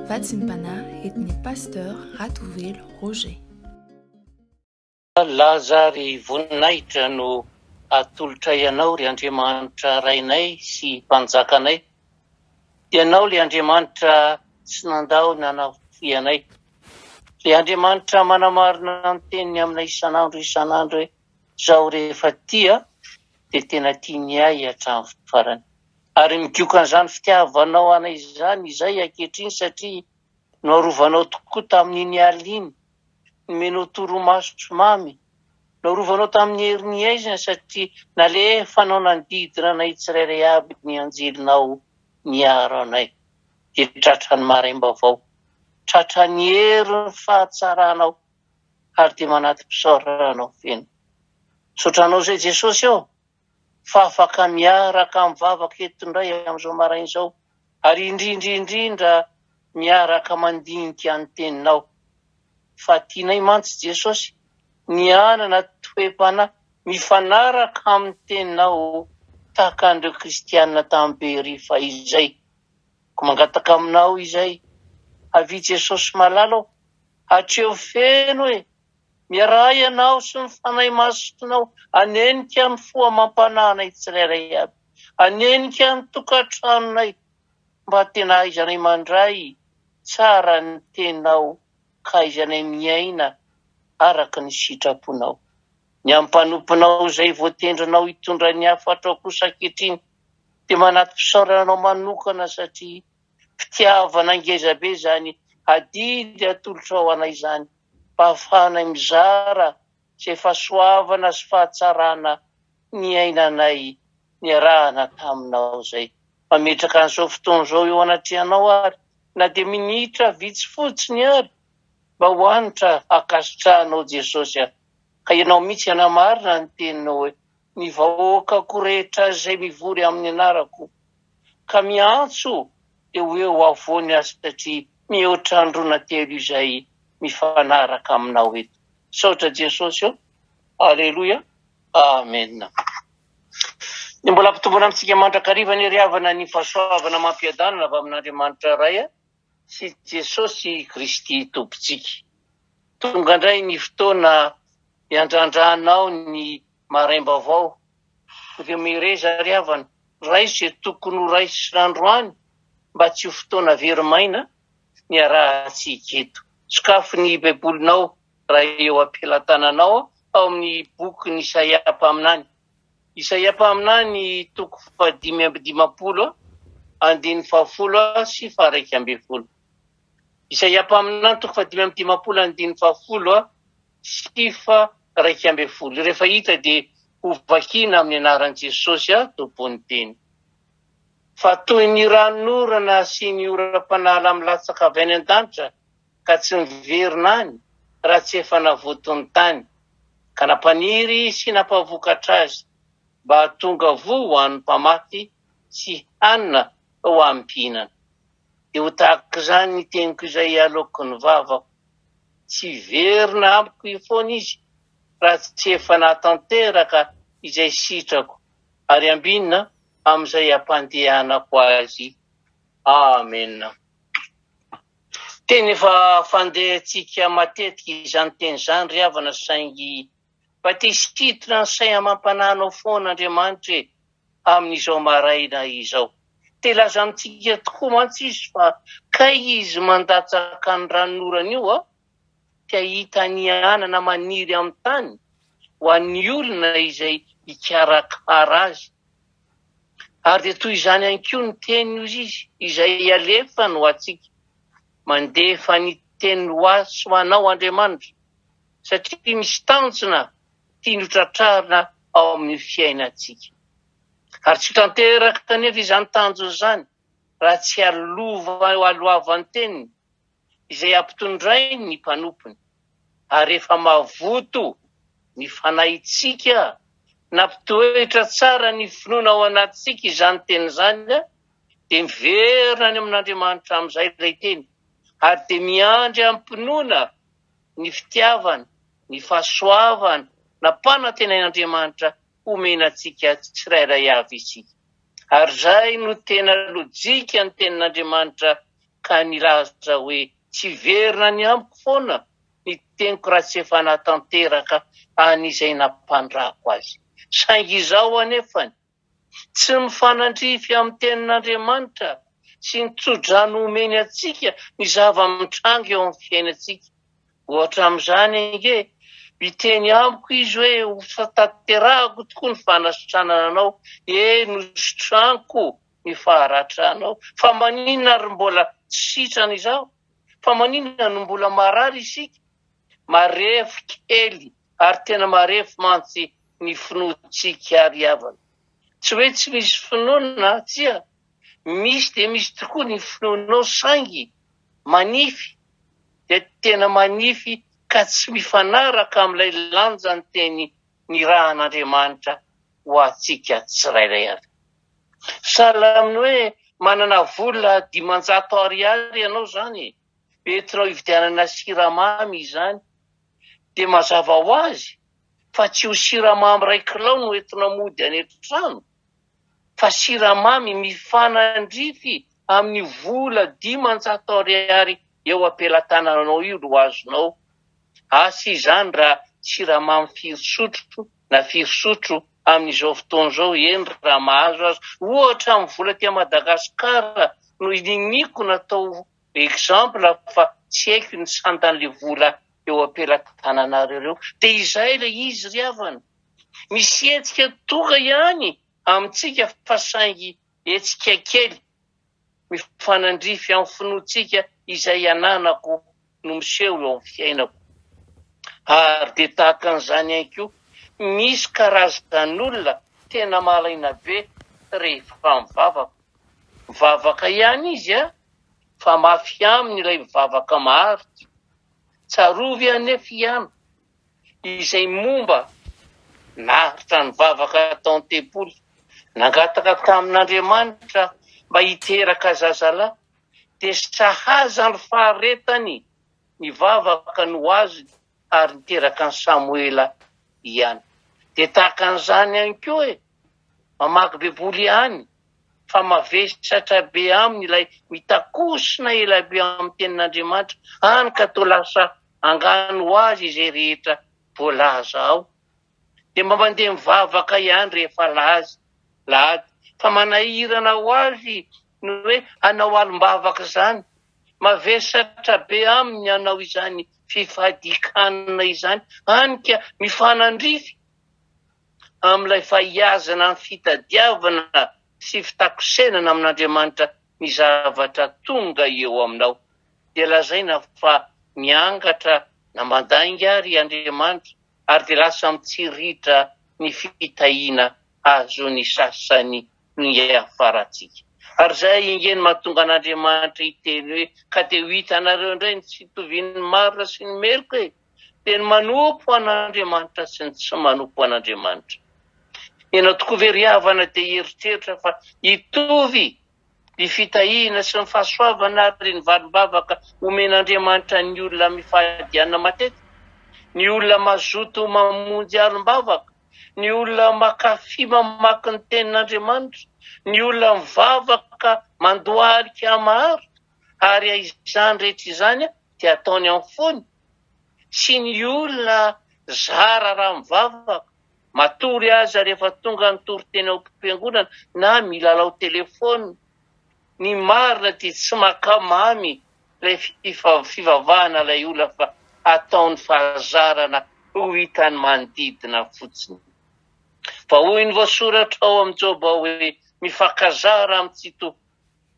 Vatsim-panahy entin'ny Pasteur Ratovelo Roger. Laza ary voninahitra no atolotray Anao ry Andriamanitra Rainay sy Mpanjakanay. Ianao ilay Andriamanitra tsy nandao na nahafoy anay. Ilay Andriamanitra manamarina ny teniny aminay isan'andro isan'andro hoe izaho rehefa tia dia tena tiany ahy hatramin'ny farany. Ary migoka an'izany fitiavanao anay izany izay ankehitriny satria noarovanao tokoa tamin'iny alina iny, nomenao torimaso mamy, noarovanao tamin'ny herin'ny aizina satria nalefanao nanodidina anay tsirairay avy ny anjelinao niaro anay. Dia tratran'ny maraim-baovao, tratran'ny herin'ny fahatsaranao ary dia manati-pisaorana anao feno. Misaotra anao izay Jesosy ô! fa afaka miaraka mivavaka eto indray amin'izao maraina izao ary indrindra indrindra miaraka mandinika ny teninao. Fa tianay mantsy Jesosy ny hanana toe-panahy mifanaraka amin'ny teninao tahaka an'ireo kristiana tany Beria fahizay. Koa mangataka aminao izay, avia Jesosy malala ô, hatreo feno e! Miaraha ianao sy ny Fanahy Masinao hanenika ny fo amam-panahinay tsirairay avy, hanenika ny tokantranonay mba tena hahaizanay mandray tsara ny Teninao ka hahaizanay miaina araka ny sitraponao. Ny amin'ny mpanomponao izay voatendrinao hitondra ny hafatrao kosa ankehitriny dia manati-pisaorana anao manokana satria fitiavana ngezabe izany adidy atolotrao anay izany. mba hahafahanay mizara izay fahasoavana sy fahatsarana niainanay niarahana taminao izay. Mametraka an'izao fotoana izao eo anatrehanao ary na dia minitra vitsy fotsiny ary mba ho hanitra hankasitrahanao Jesosy a! Ka Ianao mihitsy hanamarina ny teninao hoe, Ny vahoakako rehetra izay mivory amin'ny anarako ka miantso dia ho eo afovoany aho satria mihoatra ny 2 na 3 izay mifanaraka aminao eto. Misaotra Jesosy ô! Aleloia! Amen! Ny mbola ampitombona amintsika mandrakariva anie ry havana ny fahasoavana amam-piadanana avy amin'Andriamanitra Ray sy Jesosy Kristy Tompontsika. Tonga indray ny fotoana hiandrandranao ny maraim-baovao. Koa dia mireza ry havana, raiso izay tokony ho raisina androany mba tsy ho fotoana very maina niarahantsika eto. Sokafy ny Baibolinao raha eo am-pelatananao ao amin'ny bokin'i Isaia mpaminany. Isaia mpaminany toko fahadimy amby dimampolo andininy fahafolo sy faha-iraika ambin'ny folo. Isaia mpaminany toko fahadimy amby dimampolo andininy fahafolo sy faha-iraika ambin'ny folo. Rehefa hita dia hovakiana amin'ny anaran'i Jesosy Tompon'ny teny. Fa toy ny ranonorana sy ny oram-panala milatsaka avy any an-danitra ka tsy miverina any raha tsy efa navoton'ny tany, ka nampaniry sy nampavokatra azy, mba hahatonga voa ho an'ny mpamaky sy hanina ho an'ny mpihinana. Dia ho tahaka izany ny teniko izay aloaky ny vavako. Tsy hiverina amiko foana izy raha tsy efa nahatanteraka izay sitrako ary ambinina amin'izay ampandehanako azy. Amena. Teny efa fandehantsika matetika izany teny izany ry havana saingy mba te hisintona ny saina amam-panahinao foana Andriamanitra e amin'izao maraina izao. Te hilaza amintsika tokoa mantsy Izy fa kay Izy mandatsaka ny ranonorana io a, te hahita ny anana maniry amin'ny tany ho an'ny olona izay hikarakara azy. Ary dia toy izany ihany koa ny teniny hozy Izy izay alefany ho antsika. Mandefa ny teniny ho ahy sy ho anao Andriamanitra satria misy tanjona tiany ho tratrarina ao amin'ny fiainantsika. Ary tsy ho tanteraka anefa izany tanjona izany raha tsy alova aloavan'ny teniny izay ampitondrainy ny mpanompony. Ary rehefa mavoto ny fanahintsika, nampitoetra tsara ny finoana ao anatintsika izany teny izany, dia miverina any amin'Andriamanitra amin'izay ilay teny, ary dia miandry amim-pinoana ny fitiavana, ny fahasoavana nampanantenain'Andriamanitra homena antsika tsirairay avy isika. Ary izay no tena lojika ny tenin'Andriamanitra. ka nilaza hoe, Tsy hiverina any amiko foana ny teniko raha tsy efa nahatanteraka an'izay nampandrako azy. Saingy izao anefany, tsy mifanandrify amin'ny tenin'Andriamanitra sy ny tsodrano omeny antsika ny zava-mitranga eo amin'ny fiainantsika. Ohatra amin'izany ange, miteny amiko izy hoe ho tanterahako tokoa ny fanasitranana anao, eny hositraniko ny faharatranao. Fa maninona ary mbola tsy sitrana izaho? Fa maninona no mbola marary isika? Marefo kely ary tena marefo mantsy ny finoantsika ry havana. Tsy hoe tsy misy finoana, tsia, misy dia misy tokoa ny finoanao saingy manify dia tena manify ka tsy mifanaraka amin'ilay lanjan'ny teny nirahan'Andriamanitra ho antsika tsirairay avy. Sahala amin'ny hoe manana vola 500 ariary ianao izany e, entinao hividianana siramamy izany, dia mazava ho azy fa tsy ho siramamy iray kilao no entinao mody any an-trano, fa siramamy mifanandrify amin'ny vola 500 ariary eo am-pelatananao io no azonao. Asa izany raha siramamy firy sotro na firy sotro amin'izao fotoana izao, eny raha mahazo aza. Ohatra amin'ny vola aty Madagascar no iniako natao exemple fa tsy haiko ny sandan'ilay vola eo am-pelatananareo ireo. Dia izay ilay izy ry havana. Misy hetsika tonga ihany amintsika fa saingy hetsika kely mifanandrify amin'ny finoantsika izay ananako no miseho eo amin'ny fiainako. Ary dia tahaka an'izany ihany koa, misy karazan'olona tena malaina be rehefa mivavaka. Mivavaka ihany izy an, fa mafy aminy ilay mivavaka maharitra. Tsarovy anefa ihany izay momba naharitra nivavaka tao an-tempoly, nangataka tamin'Andriamanitra mba hiteraka zazalahy, dia sahaza ny faharetany ny vavaka no azony ary niteraka an'i Samoela ihany. Dia tahaka an'izany ihany koa e, mamaky Baiboly ihany fa mavesatra be aminy ilay mitakosina ela be amin'ny tenin'Andriamanitra, hany ka toa lasa angano ho azy izay rehetra voalaza ao. Dia mba mandeha mivavaka ihany rehefa alahady, lahady, fa manahirana ho azy ny hoe hanao alim-bavaka izany. Mavesatra be aminy ny hanao izany fifadian-kanina izany, hany ka mifanandrify amin'ilay fahiazana ny fitadiavana sy fitakosenana amin'Andriamanitra ny zavatra tonga eo aminao, dia lazaina fa miangatra na mandainga ary Andriamanitra ary dia lasa mitsiritra ny fitahiana azon'ny sasany no hiafarantsika. Ary izay ange no mahatonga an'Andriamanitra hiteny hoe ka dia ho hitanareo indray ny tsy fitovian'ny marina sy ny meloka e! dia ny manompo an'Andriamanitra sy ny tsy manompo an'Andriamanitra. Ianao tokoa ve ry havana dia hieritreritra fa hitovy ny fitahiana sy ny fahasoavana ary ny valim-bavaka omen'Andriamanitra ny olona mifady hanina matetika, ny olona mazoto mamonjy alim-bavaka, ny olona mankafy mamaky ny tenin'Andriamanitra, ny olona mivavaka mandohalika maharitra ary izany rehetra izany dia ataony amin'ny fony? Tsy ny olona zara raha mivavaka, matory aza rehefa tonga ny toriteny ao am-piangonana na milalao telefaonina. Ny marina dia tsy mankamamy ilay fivavahana ilay olona fa ataony fahazarana ho hitan'ny manodidina fotsiny. Fa hoy ny voasoratra ao amin'ny Joba hoe, Mifankazara amin'ny Tsitoha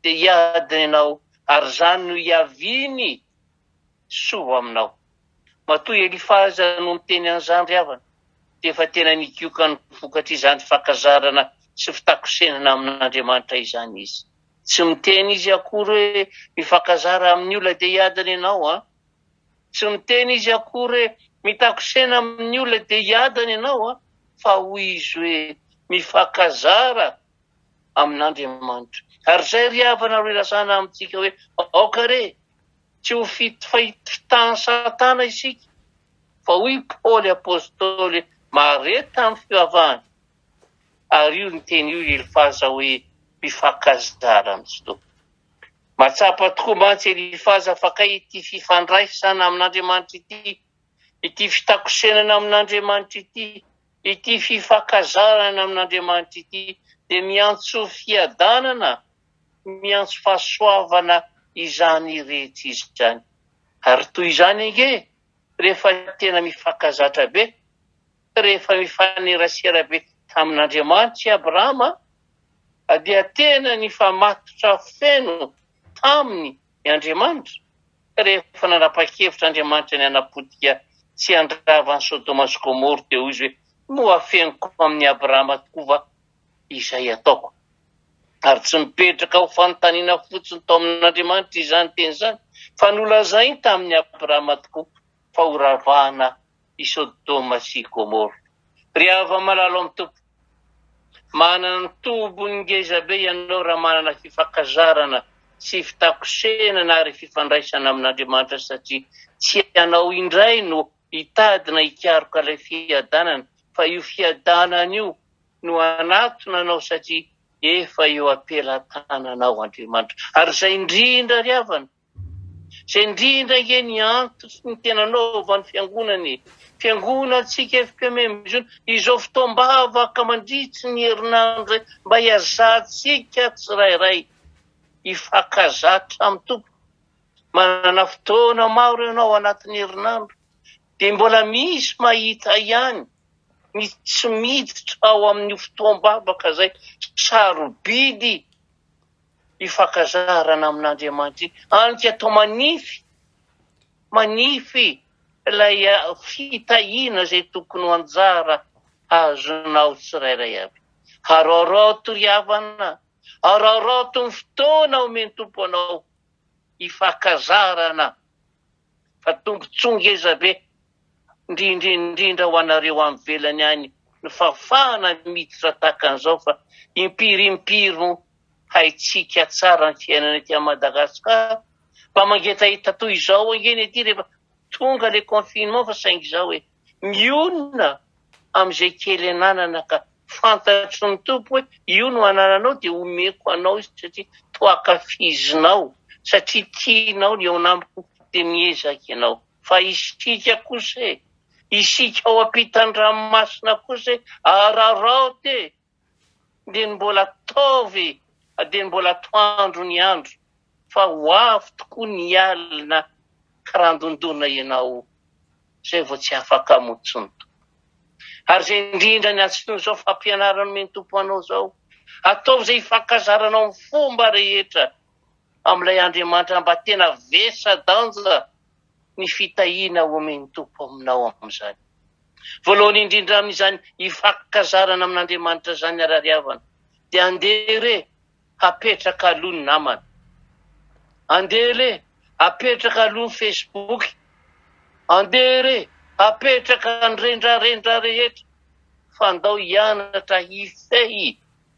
dia hiadana ianao ary izany no hiaviany soa aminao. Matoa Elifaza no niteny an'izany ry havana, dia efa tena nigioka ny vokatr'izany fankazarana sy fitakosenana amin'Andriamanitra izany izy. Tsy miteny izy akory hoe mifankazara amin'ny olona dia hiadana ianao an! Tsy miteny izy akory hoe mitakosena amin'ny olona dia hiadana ianao an! Fa hoy izy hoe mifankazara amin'Andriamanitra. Ary izay ry havana no ilazana amintsika hoe aoka re Tsy ho fitahan'i Satana isika, fa hoy Paoly Apostoly, Mahareta amin'ny fivavahana. Ary io niteny io i Elifaza hoe, Mifankazara amin'ny Tsitoha. Mahatsapa tokoa mantsy Elifaza fa kay ity fifandraisana amin'Andriamanitra ity, ity fitakosenana amin'Andriamanitra ity, ity fifankazarana amin'Andriamanitra ity dia miantso fiadanana, miantso fahasoavana izany rehetra izany. Ary toy izany ange rehefa tena mifankazatra be, rehefa mifanerasera be tamin'Andriamanitra i Abrahama, dia tena nifamatotra feno taminy i Andriamanitra. Rehefa nanapa-kevitra Andriamanitra ny hanapotika sy handrava an'i Sodoma sy Gomoro, dia hoy Izy hoe, Moa afeniko amin'i Abrahama tokoa va izay ataoko? Ary tsy mipetraka ho fanontaniana fotsiny tao amin'Andriamanitra izany teny izany, fa nolazainy tamin'i Abrahama tokoa fa horavana i Sodoma sy i Gomora. Ry hava-malala ao amin'ny Tompo, manana ny tombony ngeza be ianao raha manana fifankazarana sy fitakosenana ary fifandraisana amin'Andriamanitra satria tsy ianao indray no hitady na hikaroka ilay fiadanana fa io fiadanana io no hanatona anao satria efa eo am-pelatananao Andriamanitra. Ary izay indrindra ry havana, Izay indrindra ange ny antony ny tena anaovan'ny fiangonana e! Fiangonantsika FPM Mizona, izao fotoam-bavaka mandritry ny herinandro izay mba hiazahantsika tsirairay hifankazatra amin'ny Tompo. Manana fotoana maro ianao anatin'ny herinandro dia mbola misy mahita ihany ny tsy miditra ao amin'io fotoam-bavaka izay sarobidy ifankazarana amin'Andriamanitra iny, any ka atao manify, manify ilay fitahiana izay tokony ho anjara azonao tsirairay avy. Araraoty ry havana, araraoty ny fotoana omen'ny Tompo anao ifankazarana fa tombontsoa ngeza be, indrindra indrindra ho anareo any ivelany any ny fahafahana miditra tahaka an'izao fa impiry impiry moa haintsika tsara ny fiainana ety Madagascar mba mangetaheta toy izao ange ny aty rehefa tonga le confinement fa saingy izao e mionona amin'izay kely ananana ka fantatry ny Tompo hoe io no anananao dia omeko anao izy satria toa ankafizinao, satria tianao ny eo amiko dia miezaka ianao. Fa isika kosa e, isika ao ampitan-dranomasina kosa e, araraoty e, dia ny mbola ataovy dia ny mbola atoandro ny andro fa ho avy tokoa ny alina ka raha andondona ianao izay vao tsy afaka hamonjy ny Tompo. Ary izay indrindra ny antson'izao fampianarana omen'ny Tompo anao izao, ataovy izay hifankazaranao amin'ny fomba rehetra amin'ilay Andriamanitra mba tena vesa-danja ny fitahiana omen'ny Tompo aminao amin'izany. Voalohany indrindra amin'izany hifankazarana amin'Andriamanitra izany arariavana dia andeha re hapetraka aloha ny namana. Andeha re apetraka aloha ny Facebook. Andeha re apetraka ny rendrarendra rehetra fa andao hianatra hifehy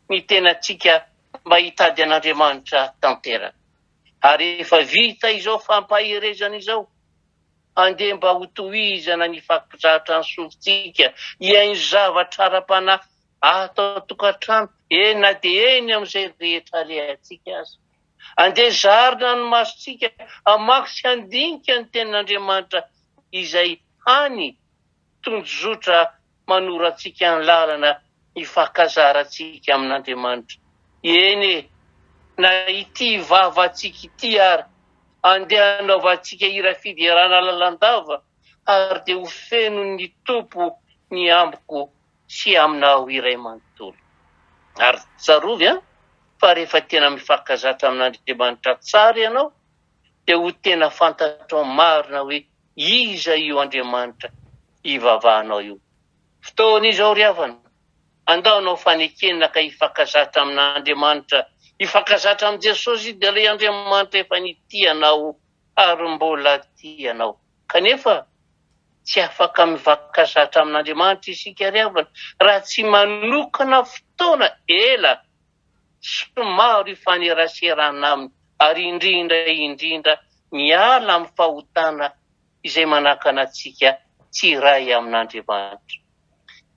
ny tenantsika mba hitady an'Andriamanitra tanteraka. Ary efa vita izao fampaherezana izao, andeha mba hotohizana ny fampizatra ny sofintsika hihaino zavatra ara-panahy ato an-tokantrano, eny na dia eny amin'izay rehetra alehantsika aza. Andeha zarina ny masontsika hamaky sy handinika ny Tenin'Andriamanitra izay hany tondrozotra manoro antsika ny lalana hifankazarantsika amin'Andriamanitra. Eny e, na ity vavantsika ity ary, andeha hanaovantsika hira fiderana lalandava ary dia ho fenon'ny Tompo ny ambiko sy aminao iray manontolo. Ary tsarovy an, fa rehefa tena mifankazatra amin'Andriamanitra tsara ianao, dia ho tena fantatrao marina hoe iza io Andriamanitra ivavahanao io. Fotoana izao ry havana, andao hanao fanekena ka hifankazatra amin'Andriamanitra, hifankazatra amin'i Jesosy dia ilay Andriamanitra efa nitia anao ary mbola tia anao. Kanefa tsy afaka mifankazatra amin'Andriamanitra isika ry havana raha tsy manokana fotoana ela sy maro hifaneraserana aminy ary indrindra indrindra miala amin'ny fahotana izay manakana antsika tsy hiray amin'Andriamanitra.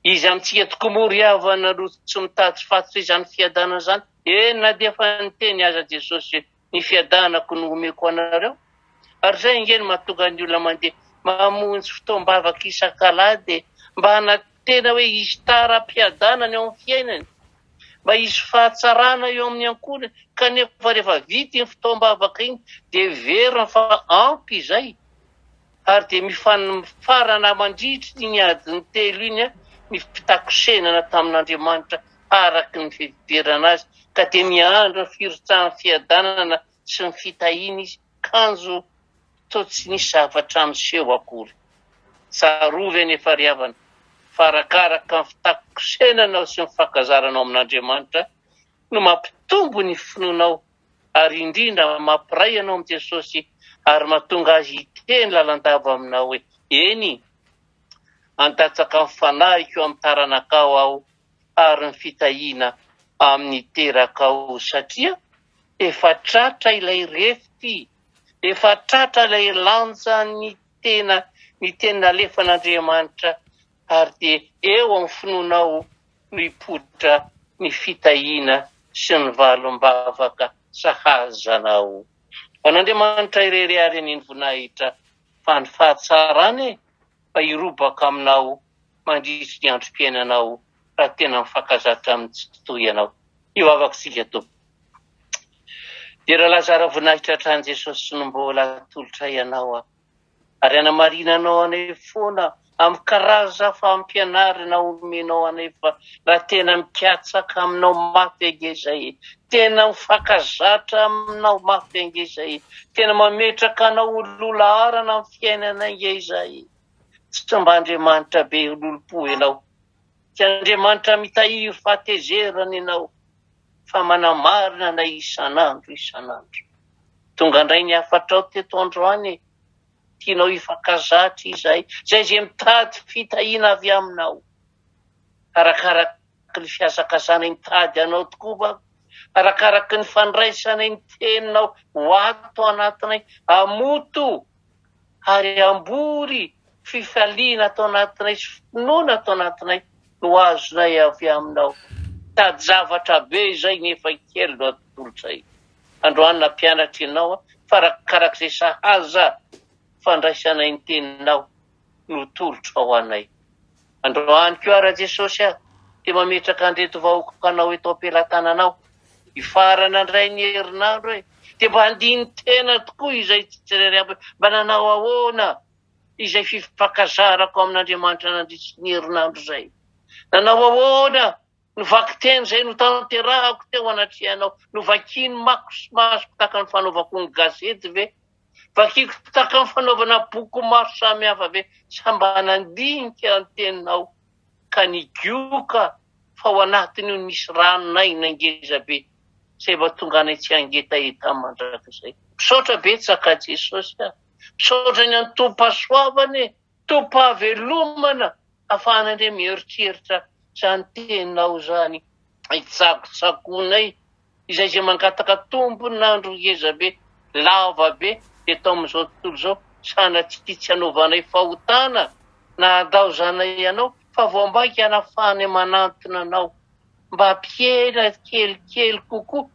Iza amintsika tokoa moa ry havana no tsy mitady faty izany fiadanana izany? Eny na dia efa niteny aza Jesosy hoe. Ny fiadanako no omeko anareo. Ary izay ange no mahatonga ny olona mandeha mamonjy fotoam-bavaka isak'alahady e, mba hanantena hoe hisy tara-piadanana eo amin'ny fiainany, mba hisy fahatsarana eo amin'ny ankohonany, kanefa rehefa vita iny fotoam-bavaka iny dia heverina fa ampy izay, ary dia mifarana mandritra iny adiny telo iny ny fitakosenana tamin'Andriamanitra araka ny fiheverana azy, ka dia miandry ny firotsahan'ny fiadanana sy ny fitahiana izy, kanjo toa tsy nisy zavatra miseho akory. Tsarovy anefa ry havana, fa arakaraka ny fitakosenanao sy ny fankazaranao amin'Andriamanitra no mampitombo ny finoanao ary indrindra mampiray anao amin'i Jesosy ary mahatonga Azy hiteny lalandava aminao hoe, Eny, handatsaka ny fanahiko amin'ny taranakao Aho ary ny fitahiana amin'ny terakao satria efa tratra ilay refy, efa tratra ilay lanjan'ny tena, ny teny nalefan'Andriamanitra ary dia eo amin'ny finoanao no hipoitra ny fitahiana sy ny valim-bavaka sahaza anao. Ho an'Andriamanitra irery ary anie ny voninahitra fa ny fahatsarana e! fa hirobaka aminao mandritry ny androm-piainanao raha tena mifankazatra amin'ny Tsitoha ianao. Hivavaka isika Tompo. Dera laza ara voninahitra hatrany Jesosy no mbola atolotray Anao aho ary anamarinanao anay foana amin'ny karaza fampianarana omenao anay fa raha tena mikatsaka aminao mafy ange izay e, tena mifankazatra aminao mafy ange izay e, tena mametraka anao ho lohalaharana amin'ny fiainana ange izay e. Tsy mba Andriamanitra be lolompo ianao, tsy Andriamanitra mitahiry fahatezerana ianao fa manamarina anay isan'andro isan'andro. Tonga indray ny hafatrao teto androany e. Tianao hifankazatra izahay, izay izay mitady fitahiana avy aminao. Arakaraky ny fihazakazahanay mitady anao tokoa va? Arakaraky ny fandraisanay ny teninao ho ato anatinay, hamoto ary hambory fifaliana ato anatinay sy finoana ato anatinay no azonay avy aminao. Mitady zavatra be izay nefa kely no atolotray. Androany nampianatra ianao aho fa arakarak'izay sahaza fandraisanay ny teninao no tolotrao anay. Androany koa Rajesosy ah dia mametraka an'ireto vahoakanao eto am-pelatananao. Hifarana indray ny herinandro e! Dia mba handini-tena tokoa izay tsirairay avy mba nanao ahoana izay fifankazarako amin'Andriamanitra nandritry ny herinandro izay. Nanao ahoana Ny vakiteny izay notanterahako teo anatrehanao, novakian'ny masoko tahaka ny fanaovako ny gazety ve? Vakiko tahaka ny fanaovana boky maro samihafa ve? Sa mba nandinika ny teninao ka nigioka fa ao anatin'io nisy ranon'aina ngeza be izay mba tonga anay tsy hangetaheta mandrakizay? Misaotra betsaka Jesosy a! Misaotra ny antom-pahasoavana e! Tompom-pahavelomana afahana indray mieritreritra izany teninao izany hitsakotsakoanay izay izay mangataka tombon'andro ngeza be lava be eto amin'izao tontolo izao sanatria tsy hanaovanay fahotana na handaozanay anao fa vao mainka hanafahanay manantona anao mba hampihena kelikely kokoa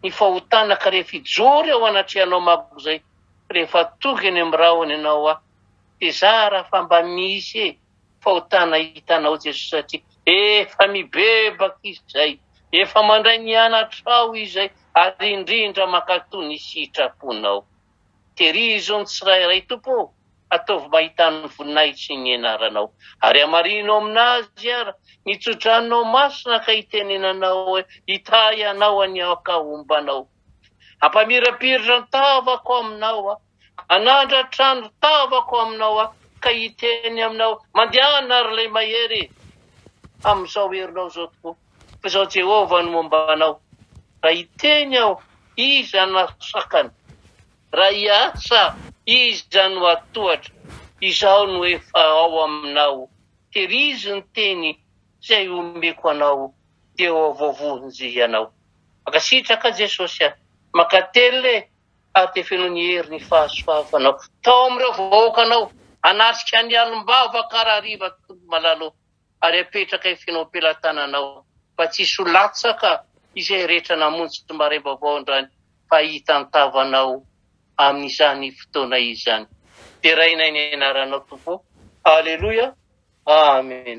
ny fahotana ka rehefa hijoro eo anatrehanao manko izay rehefa tonga eny amin'ny rahona ianao aho Dia zara fa mba misy e fahotana hitanao Jesosy satria efa mibebaka izay, efa mandray ny anatrao izay ary indrindra mankatò ny sitraponao. Tehirizo ny tsirairay Tompo ô, ataovy mahita ny voninahitry ny anaranao ary hamarino aminazy ara ny tsodranonao masina ka hitenenanao hoe hitahy anao anie aho ka homba anao. Hampamirapiratra ny tavako aminao aho. Hanandratra ny tavako aminao aho ka hiteny aminao, Mandehana ry ilay mahery e! Amin'izao herinao izao tokoa, fa izao Jehovah no momba anao. Raha hiteny aho, iza no hahasakana? Raha hiasa, iza no hahatohatra? Izaho no efa ao aminao. Tehirizo ny teny izay omeko anao, dia ho voavonjy ianao. Mankasitraka Jesosy a! Mankatelina e! Ary dia feno ny hery ny fahasoavanao tao amin'ireo vahoakanao hanatrika ny alim-bavaka rahariva Tompo malala ô! Ary apetraka feno am-pelatananao mba tsy hisy ho latsaka izay rehetra namonjy maraim-baovao androany. hahita ny tavanao amin'izany fotoana izany. Derainay ny anaranao Tompo. Aleloia. Amen.